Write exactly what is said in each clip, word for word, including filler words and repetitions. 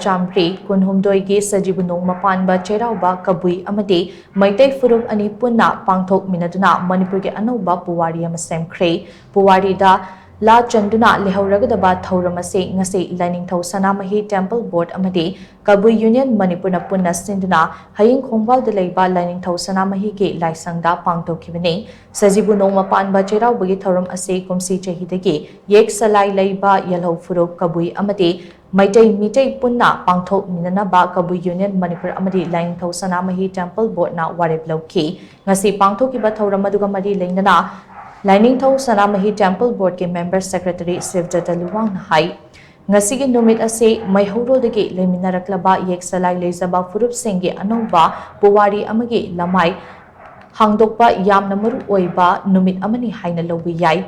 ꯆꯥꯃꯔꯤ ꯀꯨꯟꯍꯨꯝꯗꯣꯏꯒꯤ ꯁꯖꯤꯕꯨ ꯅꯣꯡꯃ ꯄꯥꯟꯕ ꯆꯩꯔꯥꯎꯕ ꯀꯕꯨꯏ ꯑꯃꯗꯤ ꯃꯩꯇꯩ ꯐꯨꯔꯨꯞ ꯑꯅꯤ ꯄꯨꯟꯅ ꯄꯥꯡꯊꯣꯛꯃꯤꯟꯅꯗꯨꯅ ꯃꯅꯤꯄꯨꯔꯒꯤ ꯑꯅꯧꯕ ꯄꯨꯋꯥꯔꯤ ꯑꯃ ꯁꯦꯝꯈ꯭ꯔꯦ꯫ ꯄꯨꯋꯥꯔꯤꯗ ꯂꯥ ꯆꯟꯗꯨꯅ ꯂꯩꯍꯧꯔꯒꯗꯕ ꯊꯧꯔꯝ ꯑꯁꯤ ꯉꯁꯤ ꯂꯥꯏꯅꯤꯡꯊꯧ ꯁꯅꯥꯃꯍꯤ ꯇꯦꯝꯄꯜ ꯕꯣꯔꯗ ꯑꯃꯗꯤ ꯀꯕꯨꯏ ꯌꯨꯅꯤꯌꯟ ꯃꯅꯤꯄꯨꯔꯅ ꯄꯨꯟꯅ ꯁꯤꯟꯗꯨꯅ ꯍꯌꯤꯡ ꯈꯣꯡꯕꯥꯜꯗ ꯂꯩꯕ ꯂꯥꯏꯅꯤꯡꯊꯧ ꯁꯅꯥꯃꯍꯤꯒꯤ ꯂꯥꯏꯁꯪꯗ ꯄꯥꯡꯊꯣꯛꯈꯤꯕꯅꯤ꯫ ꯁꯖꯤꯕꯨ ꯅꯣꯡꯃ ꯄꯥꯟꯕ ꯆꯩꯔꯥꯎꯕꯒꯤ ꯊꯧꯔꯝ ꯑꯁꯤ ꯀꯨꯝꯁꯤ ꯆꯍꯤꯗꯒꯤ ꯌꯦꯛ ꯁꯂꯥꯏ ꯂꯩꯕ ꯌꯦꯜꯍꯧ ꯐꯨꯔꯨꯞ ꯀꯕꯨꯏ ꯑꯃꯗꯤ ꯃꯩꯇꯩ ꯃꯤꯇꯩ ꯄꯨꯟꯅ ꯄꯥꯡꯊꯣꯛꯃꯤꯟꯅꯅꯕ ꯀꯕꯨꯏ ꯌꯨꯅꯤꯌꯟ ꯃꯅꯤꯄꯨꯔ ꯑꯃꯗꯤ ꯂꯥꯏꯅꯤꯡꯊꯧ ꯁꯅꯥꯃꯍꯤ ꯇꯦꯝꯄꯜ ꯕꯣꯔꯗꯅ ꯋꯥꯔꯦꯞ ꯂꯧꯈꯤ꯫ ꯉꯁꯤ ꯄꯥꯡꯊꯣꯛꯈꯤꯕ ꯊꯧꯔꯝ ꯑꯗꯨꯒ ꯃꯔꯤ ꯂꯩꯅꯅ ꯂꯥꯏꯅꯤꯡꯊꯧ ꯁꯅꯥꯃꯍꯤ ꯇꯦꯝꯄꯜ ꯕꯣꯔꯗꯀꯤ ꯃꯦꯝꯕꯔ ꯁꯦꯀ꯭ꯔꯦꯇꯔꯤ ꯁꯤꯕꯗꯠꯇ ꯂꯨꯋꯥꯡꯅ ꯍꯥꯏ, ꯉꯁꯤꯒꯤ ꯅꯨꯃꯤꯠ ꯑꯁꯤ ꯃꯩꯍꯧꯔꯣꯜꯗꯒꯤ ꯂꯩꯃꯤꯟꯅꯔꯛꯂꯕ ꯌꯦꯛ ꯁꯂꯥꯏ ꯂꯩꯖꯕ ꯐꯨꯔꯨꯞꯁꯤꯡꯒꯤ ꯑꯅꯧꯕ ꯄꯨꯋꯥꯔꯤ ꯑꯃꯒꯤ ꯂꯃꯥꯏ ꯍꯥꯡꯗꯣꯛꯄ ꯌꯥꯝꯅ ꯃꯔꯨ ꯑꯣꯏꯕ ꯅꯨꯃꯤꯠ ꯑꯃꯅꯤ ꯍꯥꯏꯅ ꯂꯧꯕ ꯌꯥꯏ꯫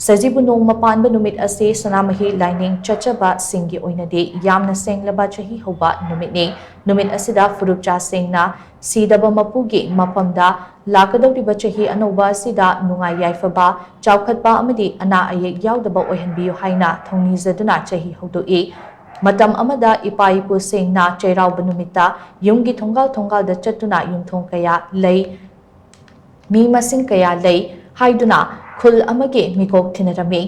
ꯁꯖꯤꯕꯨ ꯅꯣꯡꯃ ꯄꯥꯟꯕ ꯅꯨꯃꯤꯠ ꯑꯁꯤ ꯁꯅꯥꯃꯍꯤ ꯂꯥꯏꯅꯤꯡ ꯆꯠꯆꯕꯁꯤꯡꯒꯤ ꯑꯣꯏꯅꯗꯤ ꯌꯥꯝꯅ ꯁꯦꯡꯂꯕ ꯆꯍꯤ ꯍꯧꯕ ꯅꯨꯃꯤꯠꯅꯤ꯫ ꯅꯨꯃꯤꯠ ꯑꯁꯤꯗ ꯐꯨꯔꯨꯞꯆꯥꯁꯤꯡꯅ ꯁꯤꯗꯕ ꯃꯄꯨꯒꯤ ꯃꯐꯝꯗ ꯂꯥꯛꯀꯗꯧꯔꯤꯕ ꯆꯍꯤ ꯑꯅꯧꯕ ꯑꯁꯤꯗ ꯅꯨꯡꯉꯥꯏ ꯌꯥꯏꯐꯕ, ꯆꯥꯎꯈꯠꯄ ꯑꯃꯗꯤ ꯑꯅꯥ ꯑꯌꯦꯛ ꯌꯥꯎꯗꯕ ꯑꯣꯏꯍꯟꯕꯤꯌꯨ ꯍꯥꯏꯅ ꯊꯧꯅꯤꯖꯗꯨꯅ ꯆꯍꯤ ꯍꯧꯗꯣꯛꯏ꯫ ꯃꯇꯝ ꯑꯃꯗ ꯏꯄꯥ ꯏꯄꯨꯁꯤꯡꯅ ꯆꯩꯔꯥꯎꯕ ꯅꯨꯃꯤꯠꯇ ꯌꯨꯝꯒꯤ ꯊꯣꯡꯒꯥꯜ ꯊꯣꯡꯒꯥꯜꯗ ꯆꯠꯇꯨꯅ ꯌꯨꯝꯊꯣꯡ ꯀꯌꯥ ꯂꯩ, ꯃꯤ ꯃꯁꯤꯡ ꯀꯌꯥ ꯂꯩ ꯍꯥꯏꯗꯨꯅ ꯈꯨꯜ ꯑꯃꯒꯤ ꯃꯤꯀꯣꯛ ꯊꯤꯅꯔꯝꯃꯤ꯫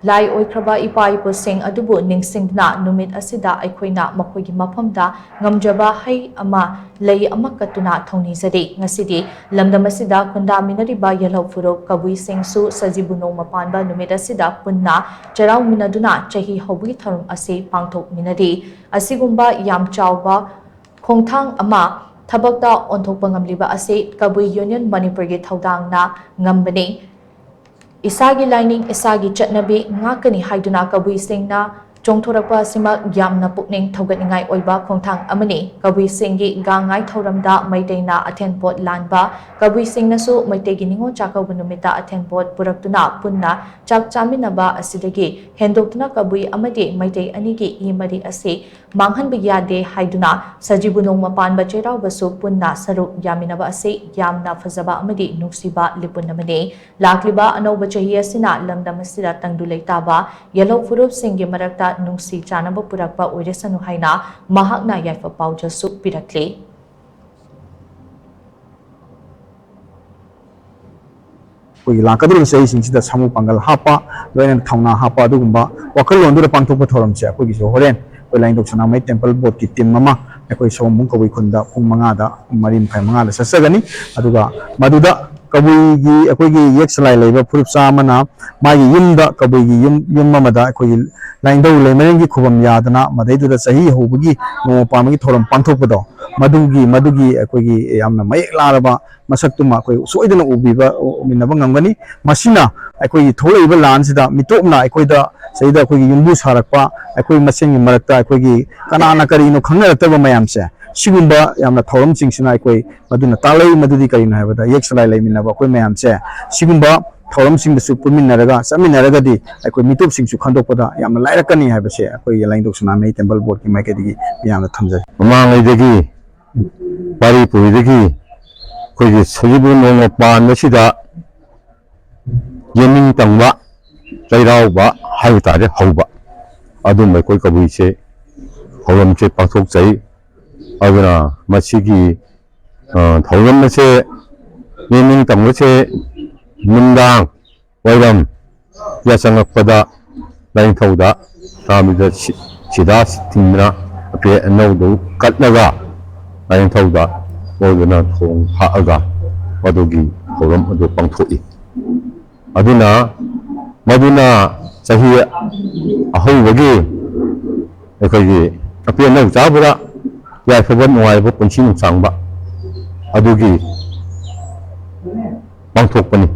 ꯂꯥꯏ ꯑꯣꯏꯈ꯭ꯔꯕ ꯏꯄꯥ ꯏꯄꯨꯁꯤꯡ ꯑꯗꯨꯕꯨ ꯅꯤꯡꯁꯤꯡꯗꯨꯅ ꯅꯨꯃꯤꯠ ꯑꯁꯤꯗ ꯑꯩꯈꯣꯏꯅ ꯃꯈꯣꯏꯒꯤ ꯃꯐꯝꯗ ꯉꯝꯖꯕ ꯍꯩ ꯑꯃ, ꯂꯩ ꯑꯃ ꯀꯠꯇꯨꯅ ꯊꯧꯅꯤꯖꯔꯤ꯫ ꯉꯁꯤꯗꯤ ꯂꯝꯗꯝ ꯑꯁꯤꯗ ꯈꯨꯟꯗꯥꯃꯤꯟꯅꯔꯤꯕ ꯌꯦꯜꯍꯧ ꯐꯨꯔꯨꯞ ꯀꯕꯨꯏꯁꯤꯡꯁꯨ ꯁꯖꯤꯕꯨ ꯅꯣꯡꯃ ꯄꯥꯟꯕ ꯅꯨꯃꯤꯠ ꯑꯁꯤꯗ ꯄꯨꯟꯅ ꯆꯩꯔꯥꯎꯃꯤꯟꯅꯗꯨꯅ ꯆꯍꯤ ꯍꯧꯕꯒꯤ ꯊꯧꯔꯝ ꯑꯁꯤ ꯄꯥꯡꯊꯣꯛꯃꯤꯟꯅꯔꯤ꯫ ꯑꯁꯤꯒꯨꯝꯕ ꯌꯥꯝ ꯆꯥꯎꯕ ꯈꯣꯡꯊꯥꯡ ꯑꯃ ꯊꯕꯛꯇ ꯑꯣꯟꯊꯣꯛꯄ ꯉꯝꯂꯤꯕ ꯑꯁꯤ ꯀꯕꯨꯏ ꯌꯨꯅꯤꯌꯟ ꯃꯅꯤꯄꯨꯔꯒꯤ ꯊꯧꯗꯥꯡꯅ ꯉꯝꯕꯅꯤ꯫ ꯏꯁꯥꯒꯤ ꯂꯥꯏꯅꯤꯡ, ꯏꯁꯥꯒꯤ ꯆꯠꯅꯕꯤ ꯉꯥꯛꯀꯅꯤ ꯍꯥꯏꯗꯨꯅ ꯀꯕꯨꯏꯁꯤꯡꯅ ꯆꯣꯡꯊꯣꯔꯛꯄ ꯑꯁꯤꯃꯛ ꯌꯥꯝꯅ ꯄꯨꯛꯅꯤꯡ ꯊꯧꯒꯠꯅꯤꯡꯉꯥꯏ ꯑꯣꯏꯕ ꯈꯣꯡꯊꯥꯡ ꯑꯃꯅꯤ꯫ ꯀꯕꯨꯏꯁꯤꯡꯒꯤ ꯒꯥꯡꯉꯥꯏ ꯊꯧꯔꯝꯗ ꯃꯩꯇꯩꯅ ꯑꯊꯦꯟꯄꯣꯠ ꯂꯥꯟꯕ, ꯀꯕꯨꯏꯁꯤꯡꯅꯁꯨ ꯃꯩꯇꯩꯒꯤ ꯅꯤꯉꯣꯜ ꯆꯥꯛꯀꯧꯕ ꯅꯨꯃꯤꯠꯇ ꯑꯊꯦꯟꯄꯣꯠ ꯄꯨꯔꯛꯇꯨꯅ ꯄꯨꯟꯅ ꯆꯥꯛ ꯆꯥꯃꯤꯟꯅꯕ ꯑꯁꯤꯗꯒꯤ ꯍꯦꯟꯗꯣꯛꯇꯨꯅ ꯀꯕꯨꯏ ꯑꯃꯗꯤ ꯃꯩꯇꯩ ꯑꯅꯤꯒꯤ ꯏ ꯃꯔꯤ ꯑꯁꯤ ꯃꯥꯡꯍꯟꯕ ꯌꯥꯗꯦ ꯍꯥꯏꯗꯨꯅ ꯁꯖꯤꯕꯨ ꯅꯣꯡꯃ ꯄꯥꯟꯕ ꯆꯩꯔꯥꯎꯕꯁꯨ ꯄꯨꯟꯅ ꯁꯔꯨꯛ ꯌꯥꯃꯤꯟꯅꯕ ꯑꯁꯤ ꯌꯥꯝꯅ ꯐꯖꯕ ꯑꯃꯗꯤ ꯅꯨꯡꯁꯤꯕ ꯂꯤꯄꯨꯟ ꯑꯃꯅꯤ꯫ ꯂꯥꯛꯂꯤꯕ ꯑꯅꯧꯕ ꯆꯍꯤ ꯑꯁꯤꯅ ꯂꯝꯗꯝ ꯑꯁꯤꯗ ꯇꯪꯗꯨ ꯂꯩꯇꯥꯕ ꯌꯦꯜꯍꯧ ꯐꯨꯔꯨꯞꯁꯤꯡꯒꯤ ꯃꯔꯛꯇ ꯅꯨꯡꯁꯤ ꯆꯥꯟꯅꯕ ꯄꯨꯔꯛꯄ ꯑꯣꯏꯔꯁꯅꯨ ꯍꯥꯏꯅ ꯃꯍꯥꯛꯅ ꯌꯥꯏꯐ ꯄꯥꯎꯖꯦꯜꯁꯨ ꯄꯤꯔꯛꯂꯤ꯫ ꯑꯩꯈꯣꯏꯒꯤ ꯂꯥꯛꯀꯗꯧꯔꯤꯕ ꯆꯍꯤꯁꯤꯡꯁꯤꯗ ꯁꯥꯃꯨ ꯄꯥꯡꯒꯜ ꯍꯥꯞꯄ, ꯂꯣꯏꯅꯅ ꯊꯧꯅꯥ ꯍꯥꯞꯄ, ꯑꯗꯨꯒꯨꯝꯕ ꯋꯥꯈꯜꯂꯣꯟꯗꯨꯗ ꯄꯥꯡꯊꯣꯛꯄ ꯊꯧꯔꯝꯁꯦ ꯑꯩꯈꯣꯏꯒꯤꯁꯨ ꯍꯣꯔꯦꯟ ꯑꯩꯈꯣꯏ ꯂꯥꯏꯅꯤꯡꯊꯧ ꯁꯅꯥꯃꯍꯤ ꯇꯦꯝꯄꯜ ꯕꯣꯔꯗꯀꯤ ꯇꯤꯝ ꯑꯃ ꯑꯩꯈꯣꯏ ꯁꯑꯣꯝꯕꯨꯡ ꯀꯕꯨꯏ ꯈꯨꯟꯗ ꯄꯨꯡ ꯃꯉꯥꯗ, ꯄꯨꯡ ꯃꯔꯤ ꯃꯈꯥꯏ ꯃꯉꯥꯗ ꯆꯠꯆꯒꯅꯤ꯫ ꯑꯗꯨꯒ ꯃꯗꯨꯗ ꯀꯕꯨꯏꯒꯤ, ꯑꯩꯈꯣꯏꯒꯤ ꯌꯦꯛ ꯁꯂꯥꯏ ꯂꯩꯕ ꯐꯨꯔꯨꯞ ꯆꯥ ꯑꯃꯅ ꯃꯥꯒꯤ ꯌꯨꯝꯗ, ꯀꯕꯨꯏꯒꯤ ꯌꯨꯝ, ꯌꯨꯝ ꯑꯃꯗ ꯑꯩꯈꯣꯏꯒꯤ ꯂꯥꯏꯅꯤꯡꯊꯧ ꯂꯩꯃꯔꯦꯟꯒꯤ ꯈꯨꯕꯝ ꯌꯥꯗꯅ ꯃꯗꯩꯗꯨꯗ ꯆꯍꯤ ꯍꯧꯕꯒꯤ ꯅꯣꯡꯃ ꯄꯥꯟꯕꯒꯤ ꯊꯧꯔꯝ ꯄꯥꯡꯊꯣꯛꯄꯗꯣ, ꯃꯗꯨꯒꯤ, ꯃꯗꯨꯒꯤ ꯑꯩꯈꯣꯏꯒꯤ ꯌꯥꯝꯅ ꯃꯌꯦꯛ ꯂꯥꯔꯕ ꯃꯁꯛꯇꯨꯃ ꯑꯩꯈꯣꯏ ꯁꯣꯏꯗꯅ ꯎꯕꯤꯕ, ꯎꯃꯤꯟꯅꯕ ꯉꯝꯒꯅꯤ꯫ ꯃꯁꯤꯅ ꯑꯩꯈꯣꯏꯒꯤ ꯊꯣꯛꯂꯛꯏꯕ ꯂꯥꯟꯁꯤꯗ ꯃꯤꯇꯣꯞꯅ ꯑꯩꯈꯣꯏꯗ, ꯁꯤꯗ ꯑꯩꯈꯣꯏꯒꯤ ꯌꯨꯝꯕꯨ ꯁꯥꯔꯛꯄ, ꯑꯩꯈꯣꯏ ꯃꯁꯦꯟꯒꯤ ꯃꯔꯛꯇ ꯑꯩꯈꯣꯏꯒꯤ ꯀꯅꯥꯅ ꯀꯔꯤꯅꯣ ꯈꯪꯅꯔꯛꯇꯕ ꯃꯌꯥꯝꯁꯦ, ꯁꯤꯒꯨꯝꯕ ꯌꯥꯝꯅ ꯊꯧꯔꯝꯁꯤꯡꯁꯤꯅ ꯑꯩꯈꯣꯏ ꯃꯗꯨꯅ ꯇꯥꯛꯂꯛꯏ꯫ ꯃꯗꯨꯗꯤ ꯀꯔꯤꯅꯣ ꯍꯥꯏꯕꯗ, ꯌꯦꯛ ꯁꯂꯥꯏ ꯂꯩꯃꯤꯟꯅꯕ ꯑꯩꯈꯣꯏ ꯃꯌꯥꯝꯁꯦ ꯁꯤꯒꯨꯝꯕ ꯊꯧꯔꯝꯁꯤꯡꯗꯁꯨ ꯄꯨꯟꯃꯤꯟꯅꯔꯒ, ꯆꯠꯃꯤꯟꯅꯔꯒꯗꯤ ꯑꯩꯈꯣꯏ ꯃꯤꯇꯣꯞꯁꯤꯡꯁꯨ ꯈꯟꯗꯣꯛꯄꯗ ꯌꯥꯝꯅ ꯂꯥꯏꯔꯛꯀꯅꯤ ꯍꯥꯏꯕꯁꯦ ꯑꯩꯈꯣꯏꯒꯤ ꯂꯥꯏꯅꯤꯡꯊꯧ ꯁꯅꯥꯃꯍꯤ ꯇꯦꯝꯄꯜ ꯕꯣꯔꯗꯀꯤ ꯃꯥꯏꯀꯩꯗꯒꯤ ꯃꯌꯥꯝꯗ ꯊꯝꯖꯔꯤ꯫ ꯃꯃꯥꯡꯉꯩꯗꯒꯤ ꯄꯥꯔꯤ ꯄꯨꯔꯤꯗꯒꯤ ꯑꯩꯈꯣꯏꯒꯤ ꯁꯖꯤꯕꯨ ꯅꯣꯡꯃ ꯄꯥꯟꯕꯁꯤꯗ ꯌꯦꯅꯤꯡ ꯇꯪꯕ, ꯆꯩꯔꯥꯎꯕ ꯍꯥꯏꯕ ꯇꯥꯔꯦ, ꯍꯧꯕ꯫ ꯑꯗꯨꯝꯕ ꯑꯩꯈꯣꯏ ꯀꯕꯨꯏꯁꯦ ꯊꯧꯔꯝꯁꯦ ꯄꯥꯡꯊꯣꯛꯆꯩ꯫ ꯑꯗꯨꯅ ꯃꯁꯤꯒꯤ, ꯑ, ꯊꯧꯔꯝ ꯑꯁꯦ, ꯌꯦꯅꯤꯡ ꯇꯪꯕꯁꯦ ꯅꯨꯡꯗꯥꯡ ꯋꯥꯏꯔꯝ ꯌꯥꯆꯪꯉꯛꯄꯗ ꯂꯥꯏꯅꯤꯡꯊꯧꯗ ꯁꯅꯥꯃꯍꯤꯗ ꯁꯤ-, ꯁꯤꯗꯥ ꯊꯤꯟꯗꯨꯅ ꯑꯄꯦ ꯑꯅꯧꯗꯨ ꯀꯠꯂꯒ ꯂꯥꯏꯅꯤꯡꯊꯧꯗ ꯑꯣꯏꯗꯨꯅ ꯊꯣꯡ ꯍꯥꯛꯑꯒ ꯃꯗꯨꯒꯤ ꯊꯧꯔꯝ ꯑꯗꯨ ꯄꯥꯡꯊꯣꯛꯏ꯫ ꯑꯗꯨꯅ ꯃꯗꯨꯅ ꯆꯍꯤ ꯑꯍꯧꯕꯒꯤ ꯑꯩꯈꯣꯏꯒꯤ ꯑꯄꯦꯟ ꯑꯅꯧ ꯆꯥꯕꯗ ꯌꯥꯏꯐꯕ ꯅꯨꯡꯉꯥꯏꯕ ꯄꯨꯟꯁꯤ ꯅꯨꯡꯁꯥꯡꯕ ꯑꯗꯨꯒꯤ ꯄꯥꯡꯊꯣꯛꯄꯅꯤ꯫